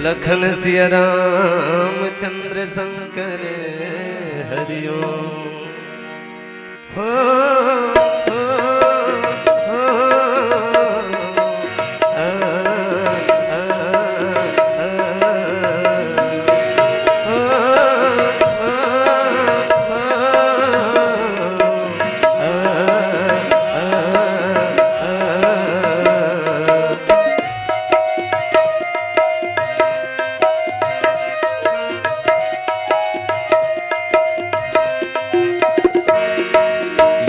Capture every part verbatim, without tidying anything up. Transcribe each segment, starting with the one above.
लखन सिया राम चंद्र शंकर हरिओम। हो, हो, हो, आ, आ, आ, आ, हो, हो, हो, आ, आ, आ, आ।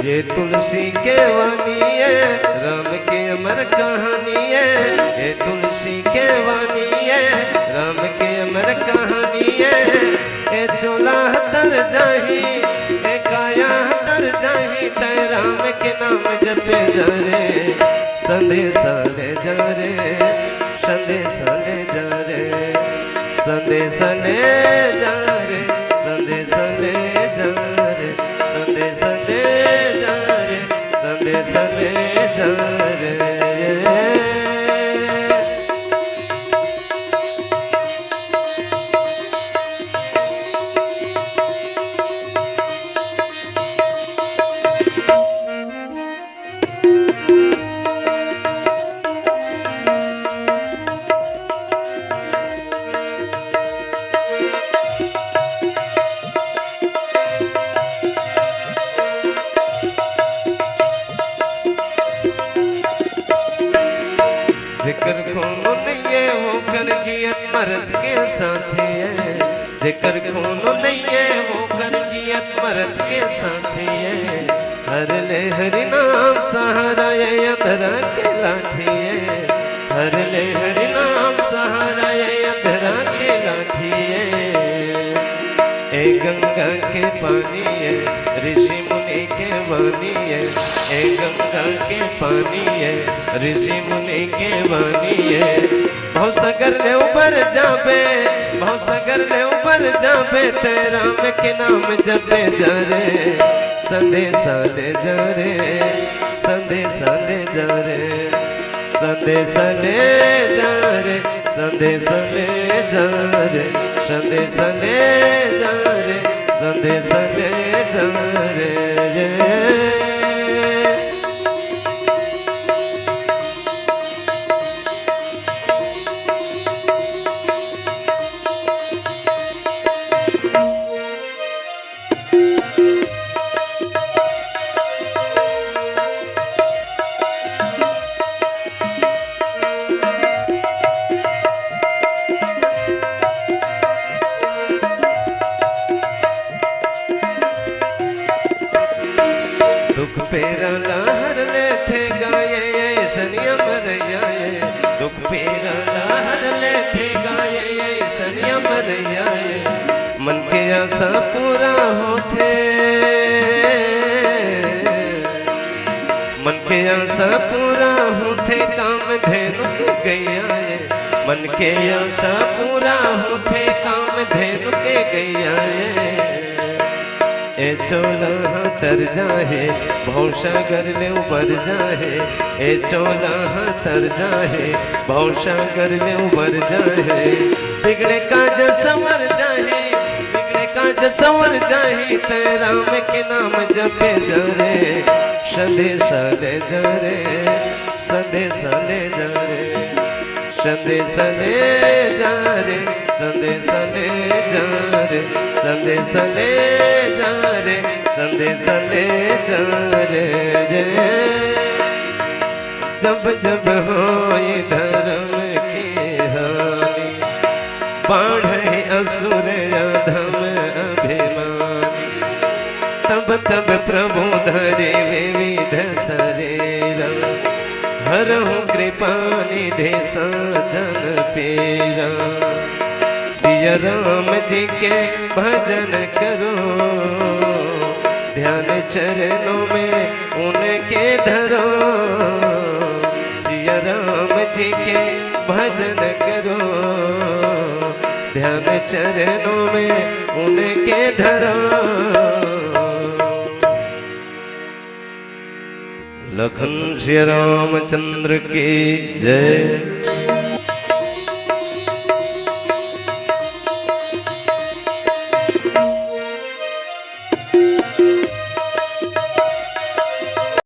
ये तुलसी के वाणी है, राम के अमर कहानी है। ये तुलसी के वाणी है, राम के अमर कहानी है। ए चोला तर जाही, ए काया तर जाही, तै राम के नाम जपे जा रे। संदेशा ले जा रे, संदेशा ले जा रे, संदेशा ले जा रे, संदेशा ले जा रे, संदेशा ले जा रे, संदेशा ले जा रे। जेकर कोनो नइये, ओकर जियत मरत के साथे है। जेकर कोनो नइये, ओकर जियत मरत के साथे है। हर ले हरि नाम सहारा, ये अंधरा के लाठी है। हर ले हरि नाम सहारा, ये अंधरा के लाठी है। ए गंगा के पानी है, ऋषि मुनि के वाणी है। ए गंगा के पानी है, ऋषि मुनि के वाणी है। भवसागर ले उबर जाबे, भवसागर ले उबर जाबे, तै राम के नाम जपे जा रे। संदेशा ले जा रे, संदेशा ले जा रे, संदेशा ले जा रे, संदेशा ले जा रे, संदेशा ले जा रे, संदेशा ले जा रे। दुख पेरा ला हर लेथे गा ये, अइसन अमरइया ये। दुख पेरा ला हर लेथे गा ये, अइसन अमरइया ये। मन के आशा पूरा होथे, मन के आशा पूरा होथे, कामधेनु के गइया ये। मन के आशा पूरा होथे, कामधेनु के गइया ये। ए चोला हा तर जाहे, भवसागर ले उबर जाहे। ए चोला हा तर जाहे, भवसागर ले उबर जाहे। बिगड़े काज संवर जाही, बिगड़े काज संवर जाही, तै राम के नाम जपे जा रे। संदेशा ले जा रे, संदेशा ले जा रे, संदेशा ले जा रे, संदेशा ले जा रे, संदेशा ले जा रे, संदेशा ले जा रे। जब जब होई धर्म की हानि, बाढ़े असुर अधम अभिमानी। तब तब प्रभु धरे विविध शरीरा, हरहु कृपा निधि साजन पीरा। सिया राम जी के भजन करो, ध्यान चरणों में उनके धरो। सिया राम जी के भजन करो, ध्यान चरणों में उनके धरो। लखन सिया रामचंद्र की जय।